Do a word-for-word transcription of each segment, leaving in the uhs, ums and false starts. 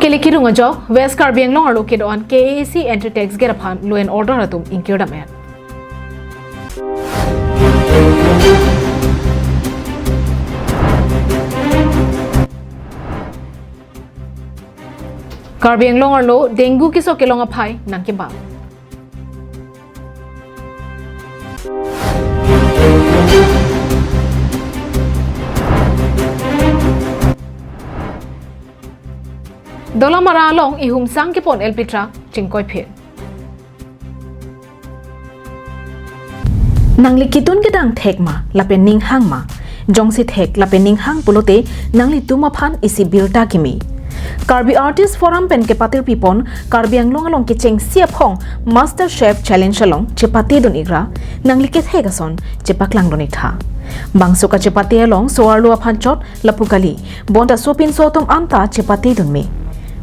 Likirung ajok, West Karbi Anglong arlo kedo-an K A A C entry tax gate aphan law and order atum ingkirdam et. Karbi Anglong arlo dengue keso kelong aphai nangkebang. Dolamara along ihumsang kepon L P truck chingkoiphit. Nangli kitun kedang thek ma, lapen ning hang ma? Jongsi thek lapen ning hang pulote nanglitum aphan isi birta kimi. Karbi Artist Forum pen kepatir pipon Karbi Anglong along kechengsi aphong Master Chef Challenge along chepatedun ikra, nangli kethek ason chepaklangdun iktha. Bangso kachepate along so-arlo aphan chot lapu kali, bonta sopinso atum anta chepatedun me.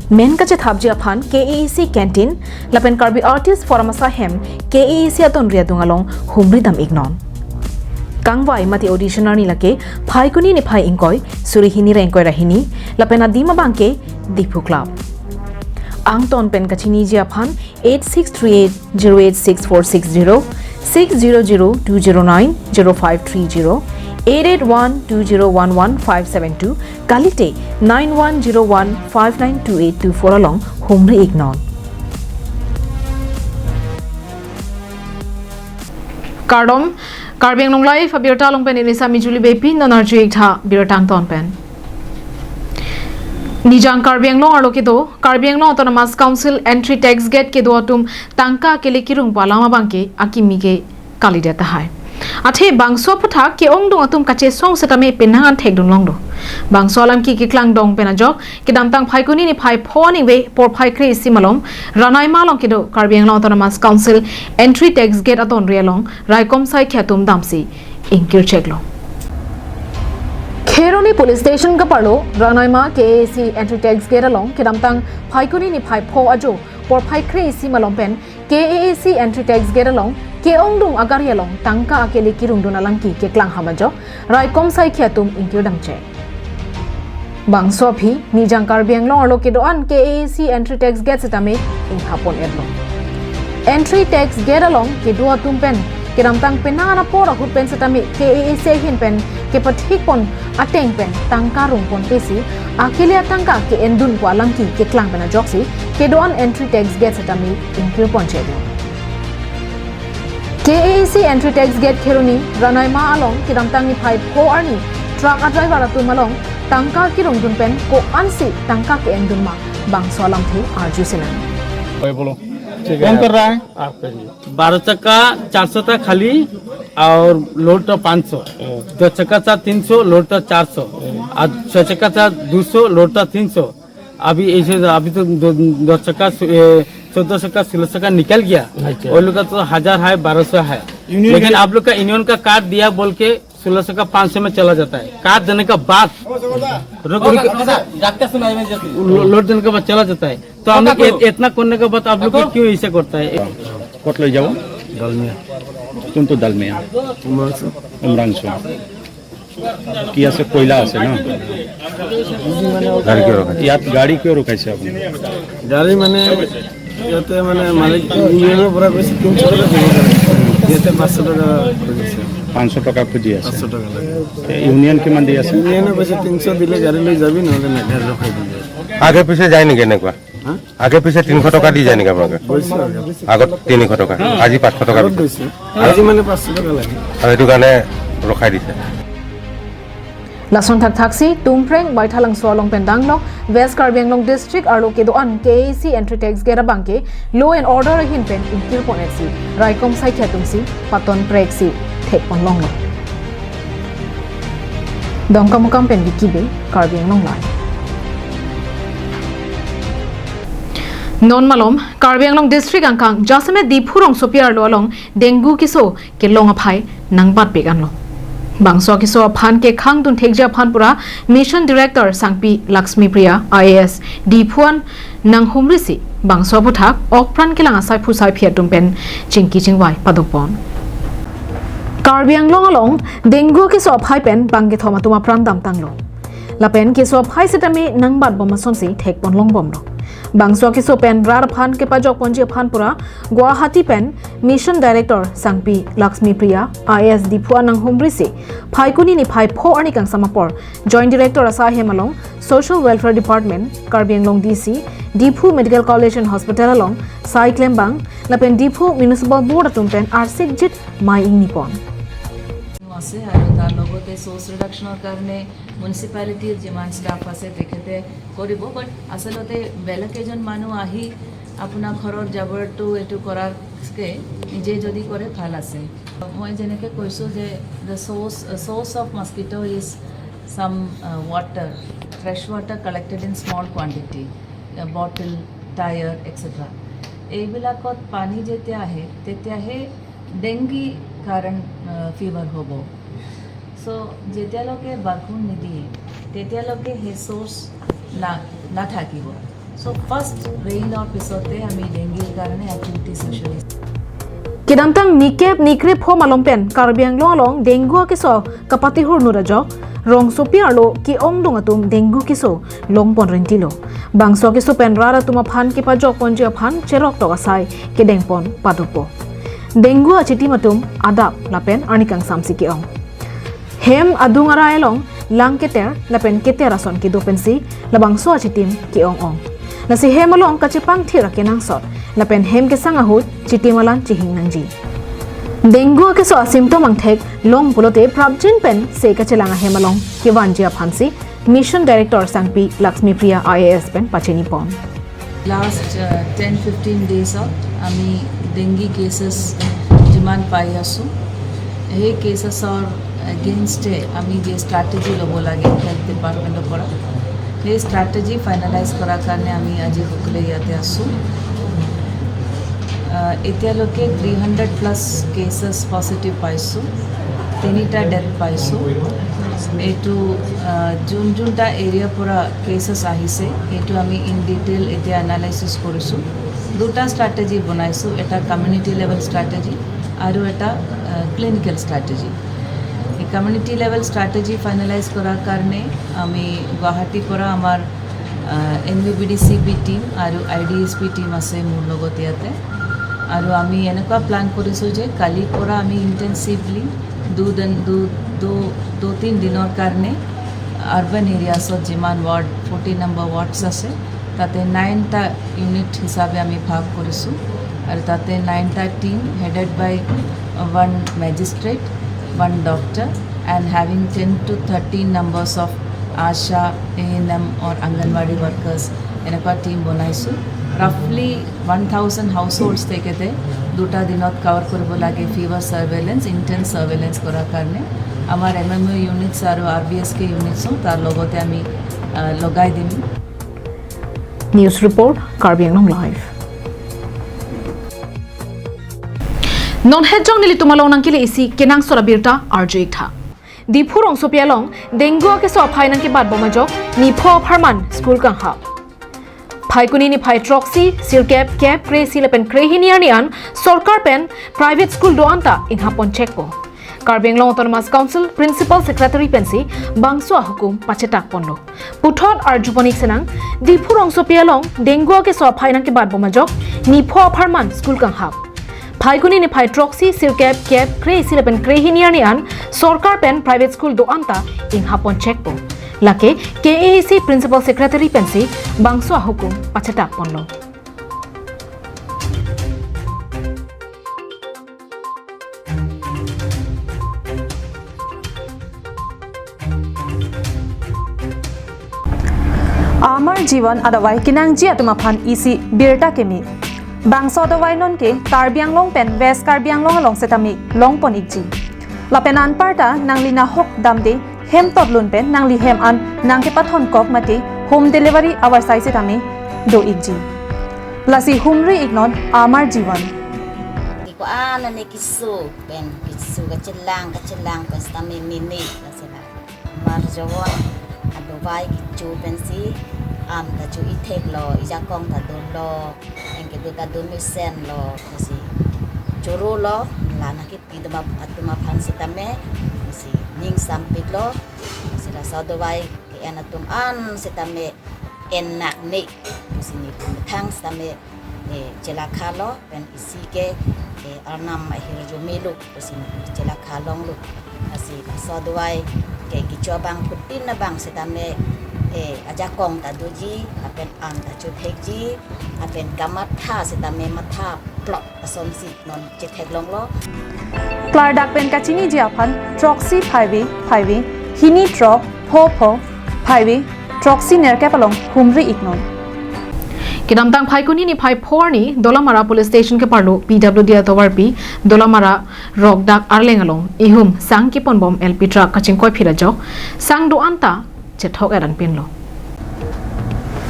Men kachethapji aphan K A A C canteen lapen Karbi Artist Forum asai hem K A A C atonri adung along humridam iknon. Kangvai mate audition arni lake Phaikuni niphai ingkoi, suri hini ra ingkoi ra hini, lapen adim abangke Diphu Club. Angton pen kachiniji aphan eight six three eight zero eight six four six zero, six zero zero two zero nine zero five three zero, eight eight one two zero one one five seven two, kalite nine one zero one five nine two eight two four along humri iknon. Kardom, Karbi Anglong Live abirta along pen ini Sami Juli Beypi, non arju iktha birta angton pen. Nijang Karbi Anglong arlo kedo Karbi Anglong Autonomous Council entry tax gate kedo atum tangka kele kirung pu alam abangke akimi ke kalidet tahai. Athe bangso aphuthak ke-ongdung atum kachesong setame penang an thekdun longlo. Bangso alam ke keklangdong pen ajok, kedamtang Phaikuni niphai pho aningve porphai kre-isi malom Ranaima along kedo Karbi Anglong Autonomous Council entry tax gate atonri along raikom saikhya atum damsi ingkircheklo. Kheroni Police Station kaparlo Ranaima K A A C entry tax gate along kedamtang Phaikuni niphai pho ajo porphai kre-isi malom pen K A A C entry tax gate along ke-ongdung agari along tangka akele kirungdun alam ke keklang ham ajok raikom saikhya atum ingkirdamchek. Bangso aphi Nijang Karbi Anglong arlo kedo-an K A A C entry tax gate setame inghapon etlo. Entry tax gate along kedo atum pen kedamtang penang an apor ahut pen setame K A A C ahin pen kepathikpon ateng pen tangka rungponpesi akele atangka ke-endun pu alam ke keklang pen ajoksi kedo-an entry tax gate setame ingkirponcheklo. K A A C entry tax gate Kheroni Ranaima along kedamtang niphai pho arni truck a driver atum along tangka kirungdun pen ko-ansi tangka ke-endun ma, bangso alamthe arju sinang. भाई बोलो। ठीक है। कौन कर रहा है? आप करिए। बारह चक्का चार सौ था खाली और लोड था पाँच सौ। दस चक्का था तीन सौ, लोड था चार सौ। और छह चक्का था दो सौ, लोड था तीन सौ। अभी ऐसे, अभी तो दो, दस चक्का सु-, ए, चौदह चक्का, सोलह चक्का निकल गया। अच्छा। वो लोग का तो हजार है, बारह सौ है। यूनियन लेकिन के आप लोग का यूनियन का कार्ड दिया बोल के सोलह सौ का पाँच सौ में चला जाता है। कार्ड देने का बाद रुक, रुक, लो-, लोड देने के बाद चला जाता है। तो हम लोग इत-, इतना करने के बाद आप लोग को क्यों ऐसे करता है? ক'ত লৈ যাব? ডালমিয়া। কোনটো ডালমিয়া? উমৰাংচু। উমৰাংচু। কি আছে? কয়লা আছে ন? গাড়ী কিয় ৰখাইছে? ইয়াত গাড়ী কিয় ৰখাইছে আপুনি? গাড়ী মানে ইয়াতে মানে মালিক ইউনিয়নৰ পৰা কৈছে তিনিশ টকা দিব লাগে। ইয়াতে পাঁচশ টকা খুজিছে। পাঁচশ টকা খুজি আছে। পাঁচশ টকা লাগে। তে ইউনিয়ন কিমান দি আছে? ইউনিয়নে কৈছে তিনিশ দিলে গাড়ী লৈ যাবি, নহ'লে নাই, গাড়ী ৰখাই দিবি। আগে পিছে যায় নেকি এনেকুৱা? হা? আগে পিছে তিনিশ টকা দি যায় নেকি আপোনালোকে? গৈছে আগে। আগত তিনিশ টকা, আজি পাঁচশ টকা আগত দিছে। গৈছে। আজি মানে পাঁচশ টকা লাগে। আৰু সেইটো কাৰণে ৰখাই দিছে। Lason thakthaksi Tumpreng Baithalangso along pen danglok West Karbi Anglong District arlo kedo-an K A A C entry tax gate abangke law and order ahin pen ingkirpon etsi raikom saikhya atumsi paton preksi thekpon longlo. Dongkamukam pen Vicky Bey, Karbi Anglong Live. Non malom Karbi Anglong District angkang jasemet Diphu rongsopi arlo along dengue keso kelong aphai nangbatpik anlo. Bangso keso aphan kekhangdun thekji aphan pura Mission Director Sangpi Lakshmi Priya I A S Diphu an nanghumrisi bangso aphuthak okpran kelang asai phusai phi atum pen chingki chingvai padopon. Karbi Anglong along dengue keso aphai pen bangkethom atum apran damtanglo. Lapen keso aphai setame nangbatbom asonsi thekpon longbomlo. Bangso akeso pen rat aphan kepajok ponji aphan pura Guwahati pen Mission Director Sangpi Lakshmi Priya I A S Diphu anang humrisi Phaikuni niphai pho arni kangsam apor Joint Director asai hem along Social Welfare Department, Karbi Anglong D C, Diphu Medical College and Hospital along sai klembang lapen Diphu Municipal Board atum pen arsikjit mai ingni pon. আছে আৰু তাৰ লগতে চ'ৰ্চ ৰিডাকশ্যনৰ কাৰণে মিউনিচিপালিটিৰ যিমান ষ্টাফ আছে তেখেতে কৰিব। বাট আচলতে বেলেগ এজন মানুহ আহি আপোনাৰ ঘৰৰ জাবৰটো এইটো কৰাতকৈ নিজে যদি কৰে ভাল আছে। মই যেনেকৈ কৈছোঁ যে the source source of mosquito is some water, fresh water collected in small quantity, bottle, tyre, etcetera. এইবিলাকত পানী যেতিয়া আহে তেতিয়াহে ডেংগি কাৰণ ফিভাৰ হ'ব। চ' যেতিয়ালৈকে বৰষুণ নিদিয়ে তেতিয়ালৈকে সেই চ'ৰ্চ না নাথাকিব। চ' ফাৰ্ষ্ট ৰেইনৰ পিছতে আমি ডেংগিৰ কাৰণে activities initiate Kedamtang nikep nikre pho malom pen Karbi Anglong along dengue akeso kapatihur nut ajok rongsopi arlo ke-ongdung atum dengue keso longpon rentilo. Bangso akeso pen rat atum aphan kepajok ponji aphan cherok tok asai kedeng pon padopo. Dengue achitim atum adap lapen arni kangsamsi ke-ong. Hem adung arai along lang keter lapen keter ason kedo pensi labangso achitim ke-ong ong. Lasi hem along kachepangthir akenangsot lapen hem kesang ahut chitim alan chihing nangji. Dengue akeso asymptom angthek long pulote prapjin pen se kachelang ahem along kevanji aphansi Mission Director Sangpi Lakshmi Priya I A S pen pachini pon. Last ten fifteen ডেইজত আমি dengue cases যিমান পাই আছোঁ, সেই কেচেছৰ এগেইনষ্টে আমি যে ষ্ট্ৰেটেজি ল'ব লাগে হেল্থ ডিপাৰ্টমেণ্টৰ পৰা, সেই ষ্ট্ৰেটেজি ফাইনেলাইজ কৰাৰ কাৰণে আমি আজি সকলোৱে ইয়াতে আছোঁ। আহ, এতিয়ালৈকে three hundred plus cases positive পাইছোঁ, তিনিটা ডেথ পাইছোঁ। এইটো আহ, যোন যোনটা এৰিয়াৰ পৰা কেচেছ আহিছে, এইটো আমি ইন ডিটেইল এতিয়া এনালাইচিছ কৰিছোঁ। দুটা ষ্ট্ৰেটেজি বনাইছোঁ, এটা কমিউনিটি লেভেল ষ্ট্ৰেটেজি আৰু এটা ক্লিনিকেল ষ্ট্ৰেটেজি। এই কমিউনিটি লেভেল ষ্ট্ৰেটেজি ফাইনেলাইজ কৰাৰ কাৰণে আমি গুৱাহাটীৰ পৰা আমাৰ N B B D C B team আৰু I D S P team আছে মোৰ লগত ইয়াতে। আৰু আমি এনেকুৱা প্লেন কৰিছোঁ যে কালিৰ পৰা আমি ইণ্টেনচিভলি দুদিন দু দু দু তিন দিনৰ কাৰণে আৰ্বান এৰিয়াছত যিমান ৱাৰ্ড ফৰ্টি নম্বৰ ৱাৰ্ডছ আছে তাতে নাইনটা ইউনিট হিচাপে আমি ভাগ কৰিছোঁ। আৰু তাতে নাইনটা team headed by one magistrate, one doctor, and having ten to thirteen numbers of ASHA, A N M or Anganwadi workers, এনেকুৱা টিম বনাইছোঁ। ৰাফলি ওৱান থাউজেণ্ড হাউচহোল্ডছ তেখেতে দুটা দিনত কভাৰ কৰিব লাগে ফিভাৰ চাৰ্ভেইলেঞ্চ, ইণ্টেন্স চাৰ্ভেইলেঞ্চ কৰাৰ কাৰণে। আমাৰ এম এম অ' ইউনিটছ আৰু আৰ বি এছ কে ইউনিটছো তাৰ লগতে আমি আহ, লগাই দিম। News report, Karbi Anglong Live. Non het jong nelitum along nangkele isi kenangsot abirta arju-ik tha. Diphu rongsopi along dengue akeso aphai nangkebat bom ajok nipho apharman school kanghap. Phaikuni niphai throksi, sirkep, kep, kre-isi lapen krehini arni an sorkar pen private school do-an ta inghap pon chekpo. Karbi Anglong Autonomous Council Principal Secretary pensi bangso ahukum pachetak ponlo. Puthot arju pon-ik senang, Diphu rongsopi along dengue akeso aphai nangkebat bom ajok nipho apharman school kanghap. Phaikuni niphai throksi, sirkep, kep, kre-isi lapen krehini arni an sorkar pen private school do-an ta inghap pon chekpo. Lake K A A C Principal Secretary pensi bangso ahukum pachetak ponlo. Amar Jiwan adavai kenangji atum aphan isi birta kimi. Bangso adavai nonke Karbi Anglong pen West Karbi Anglong along setame long pon-ikji. Lapen anparta nangli nahok damde hem totlun pen nangli hem an nangkepathon kok mate home delivery avarsai setame do-ikji. Lasi humri-iknon Amar Jiwan. Ko-an ne kisu pen kisu kachelang kachelang pen setame mini lasi la. Amar Jiwan adavai kecho pensi am ta cho-ik theklo, ijakong ta dolo, anke do ta do mesenlo, si chorolo, la nangkepi atum ap-, atum aphan setame si ning sampiklo, si laso adavai ke-en atum an setame en nak ne, Sini pun thang same, eh, chelakha lo, pen isi ke, eh, arnam ahirjume lo, sini chelakha longlo. Lasi laso adovai ke kecho abangphutin abang setame, eh, ajakong ta doji, lapen an ta chothekji, lapen kamatha setame matha plot asonsi non chetheklonglo. Klardak pen kachiniji aphan throksi phaivi phaivi, hini throk pho pho phaivi, throksi nerkep along humri iknon. Kedamtang Phaikuni niphai pho arni Dolamara Police Station keparlo P W D atovarpi Dolamara Rokdak Arleng along ihum sang keponbom L P truck kachingkoiphit ajok sang do-an ta chethok eran pinlo.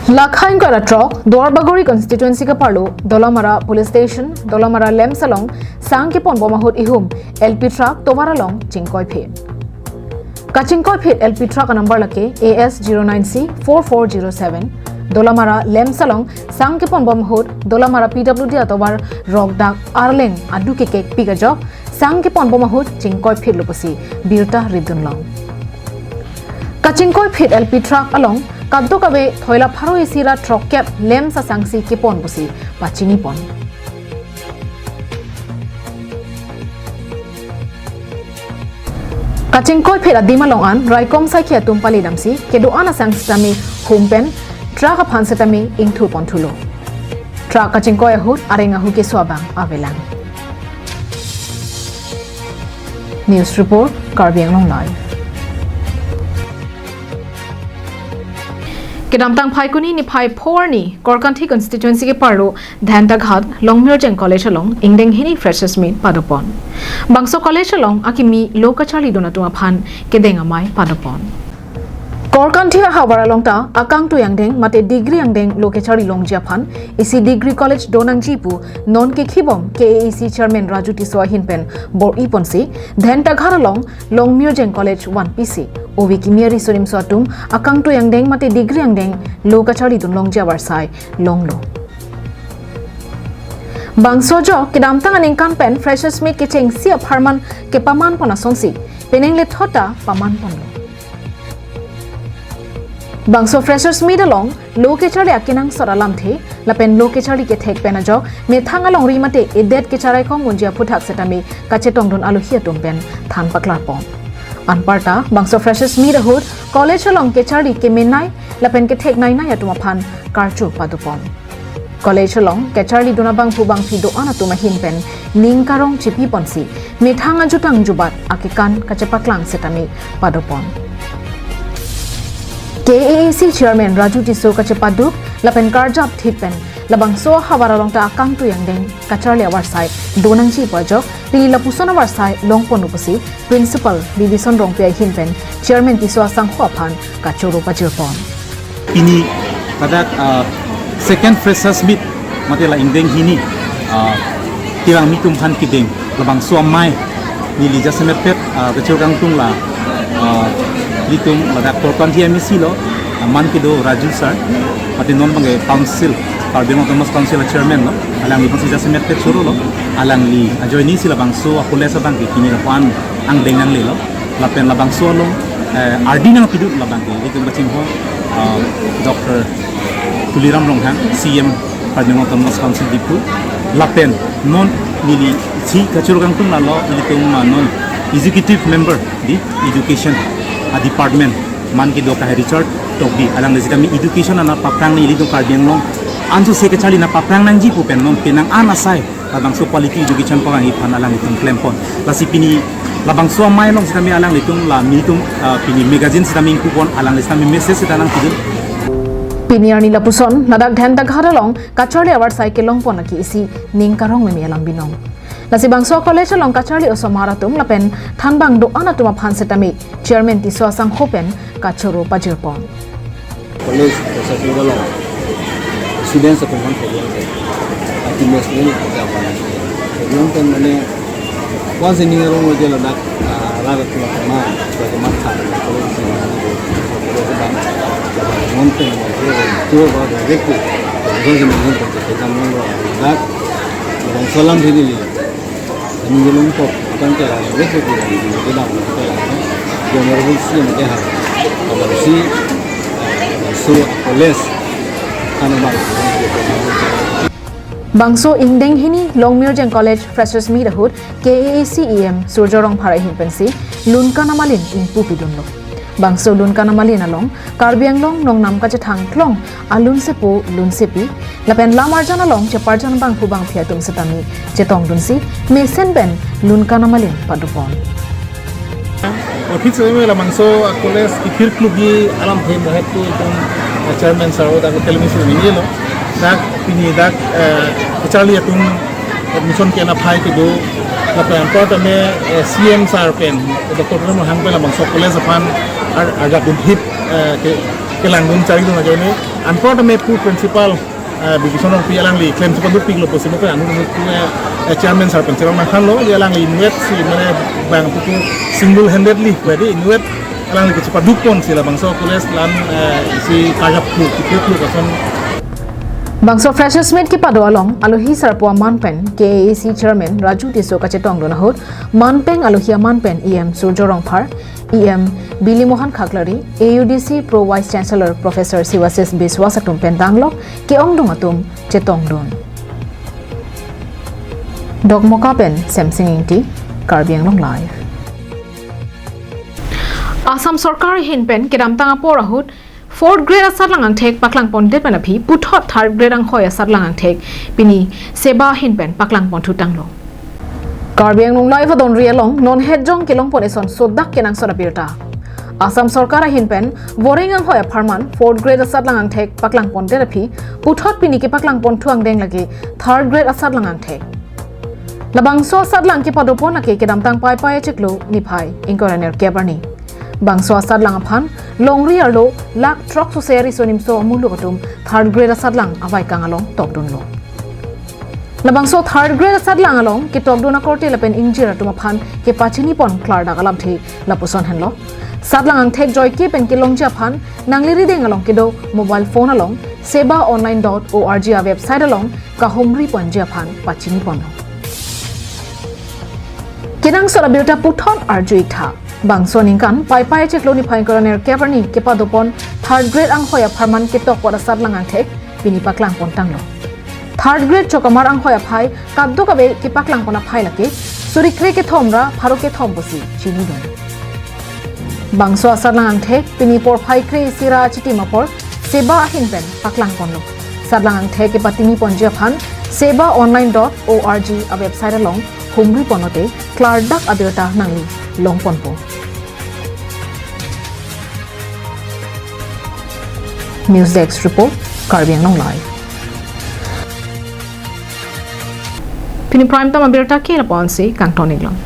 Lakha ingkoi ra throk, Duarbagori constituency keparlo Dolamara Police Station, Dolamara LAMPS along sang keponbom ahut ihum L P truck tovar along chingkoiphit. Kachingkoiphit L P truck anumber lake A S zero nine C four four zero seven. Dolamara LAMPS along sang keponbom ahut Dolamara P W D atovar Rokdak Arleng adu kekekpik ajok sang keponbom ahut chingkoiphitlo pusi birta ridunlong. Kachingkoiphit L P truck along kadokave thoila pharo isi ra throkkep LAMPS asangsi kepon pusi pachinipon. Kachingkoiphit adim along an raikom saikhi atum pali damsi kedo-an asang setame hum pen truck aphan setame ingthu ponthulo. Truck kachingkoi ahut areng ahu keso abang avelang. News report, Karbi Anglong Live. Kedamtang Phaikuni niphai pho arni Korkanthi constituency keparlo Dhentaghat Longmirjeng College along ingdeng hini freshers meet padopon. Bangso college along akimi lo kacharlidun atum aphan kedeng amei padopon. Korkanthi ahavar along ta akangtui angdeng mate degree angdeng lo kacharli longji aphan isi degree college donangji pu non kekhibom K A A C chairman Raju Tisso ahin pen bor-i ponsi Dhentaghat along Longmirjeng College vanpi si ove kimi ariso nimso atum akangtui angdeng mate degree angdeng lo kacharlidun longji avarsai longlo. Bangso ajok kedamtang aningkan pen freshers meet kechengsi apharman kepaman pon asonsi penang lethot ta paman ponlo. Bangso freshers meet along lo kacharli akenangsot alamthe lapen lo kacharli kethek pen ajok methang alongri mate edet kecharaikom unji aphuthak setame kachetongdun alohi atum pen than paklarpon. Anparta bangso freshers meet ahut college along kacharli kemenei lapen kethekneinei atum aphan karcho padopon. College along kacharlidun abangphu bangphi do-an atum ahin pen ning karong chipi ponsi methang ajutang jubat akekan kachepaklang setame padopon. K A A C chairman Raju Tisso kachepaduk lapen karjap thit pen labangso ahavar along ta akangtui angdeng kacharli avarsai donangji pu ajok pini lapuson avarsai longponlo pusi Principal Bibison Rongpi ahin pen Chairman Tisso asangho aphan kachoro pajirpon. Pini ladak, ah, second freshers meet mate la ingdeng hini, ah, tirang mitum aphan kedeng labangso amei neli jasemet pet, ah, kachoro kangtung la, ah, ilitum ladak Korkanthi M A C lo, ah, man kedo Raju sir, mate non abangke council, Karbi Anglong Autonomous Council a chairman lo, alangli abangsi jasemet pet chorolo, alangli ajoinesi labangso a college abangke pini lapu-an angdeng nanglelo. Lapen labangso along, eh, ardi nangpidun labangke, ilitum kachinghon, ah, Doctor Tuliram Ronghang, C M Karbi Anglong Autonomous Council Diphu. Lapen non neli si kachoro kangtung lalo, ilitum, ah, non executive member di education, ah, department, man kedo Kahai Richard Tokbi. Alangli sitame education anat paphrang nangji ilitum Karbi Anglong ansose kacharli nangpaphrang nangji pu pen non penang an asai labangso quality education pavangji aphan alanglitum klempon. Lasi pini labangso amei along sitame alanglitum la nelitum, ah, pini magazine sitame ingkupon, alangli sitame message sita nangpidun. Pini arni lapuson ladak Dhentaghat along kacharli avarsai kelongpon lake isi ning karong meme alam binong. Lasi bangso college along kacharli osomar atum lapen thanbang do-an atum aphan sitame Chairman Tisso asangho pen kachoro pajirpon. College freshers meet along students atum aphan theklong ke, atum student atum aphan theklong ke mane once in a while ladak, ah, rat atum aphan ma, ladak ma tha, college si ma, college ba, non pen ma, tour ba, direct, once in a while, ladak, ladak salam hini li. Ani gelung pok, bukan ke lah, lebih ke bilang, ini ke dah, ini ke lah, kan? Dia merebut si, ini ke ha. Kalau si, eh, so, college, Bangso ingdeng hini Longmirjeng College Freshers Meet ahut K A A C E M Surjya Rongphar ahin pensi Lunka Namalin ingpu pidunlo. Bangso Lunka Namalin along Karbi Anglong nongnam kachethang klong alunsepo lunsepi lapen lam arjan along cheparjan bangphu bangphi atum setame chetongdunsi mesen pen Lunka Namalin padopon. Office ame labangso college kithir klubji alam hem het tu itum chairman sir o dak television ni lo. Dak pini dak eh, charli atum admission ke-en aphai kedo lapen anparta me eh, C M sir pen Doctor Tuliram Ronghang pen labangso college aphan ar arjak dun hip eh, ke kelangdun charlidun ajoine anparta me pu principal eh, Bibison Rongpi alangli klemsi padopiklo pusi mo ke anu anu eh, eh, chairman sir pen cherong nangkhanlo, ya alangli inutvet si mane bang puku single handedly, jadi inutvet alangli kechepadukponsi labangso college lan eh, si kajap pu, kikir pu kason. Bangso Freshers Meet kepado along alohi sarpo aman pen K A A C Chairman Raju Tisso kachetongdun ahut manpeng alohi aman pen E M Surjya Rongphar, E M Bili Mohan Khaklari, A U D C Pro Vice Chancellor Professor Sivasis Biswas atum pen danglok ke-ongdung atum chetongdun. Dokmoka pen Semsing Ingti, Karbi Anglong Live. Assam Sorkar ahin pen kedamtang apor ahut fourth grade asatlang angthek paklangpondet pen aphi puthot third grade anghoi asatlang angthek pini SEBA ahin pen paklangponthu tanglo. Karbi Anglong Live adonri along non hetjong kelongpon eson sodak kenangsot abirta. Assam Sorkar ahin pen voreng anghoi apharman fourth grade asatlang angthek paklangpondet aphi puthot pini kepaklangponthu angdeng lake third grade asatlang angthek. Labangso asatlang kepadopon lake kedamtang Paipai achiklo niphai ingkoi ra nerkep arni. Bangso asatlang aphan longri arlo lakh throksi seri sonimso amuluk atum third grade asatlang avaikang along tokdunlo. Labangso third grade asatlang along ketokdun akorte lapen ingjir atum aphan kepachinipon klardak alamthe lapuson henlo. Satlang angthek joike pen kelongji aphan nangli rideng along kedo mobile phone along sebaonline dot org a website along kahumriponji aphan pachiniponlo. Kenangsot abirta puthot arju-ik tha. Bangso aningkan Paipai achiklo niphai ingkoi ra nerkep arni kepadopon third grade anghoi apharman ketokpon asatlang angthek pini paklangpon tanglo. Third grade chokamar anghoi aphai kadokave kepaklangpon aphai lake suri kre kethom ra pharo kethom pusi chinidun. Bangso asatlang angthek pini porphai kre isi ra achitim apor SEBA ahin pen paklangponlo. Satlang angthek kepachiniponji aphan sebaonline dot org a website along humriponlote klardak abirta nangli longponpo. News Desk Report, Karbi Anglong Live. Pini prime time abirta ke lapu-ansi kangton-iklong.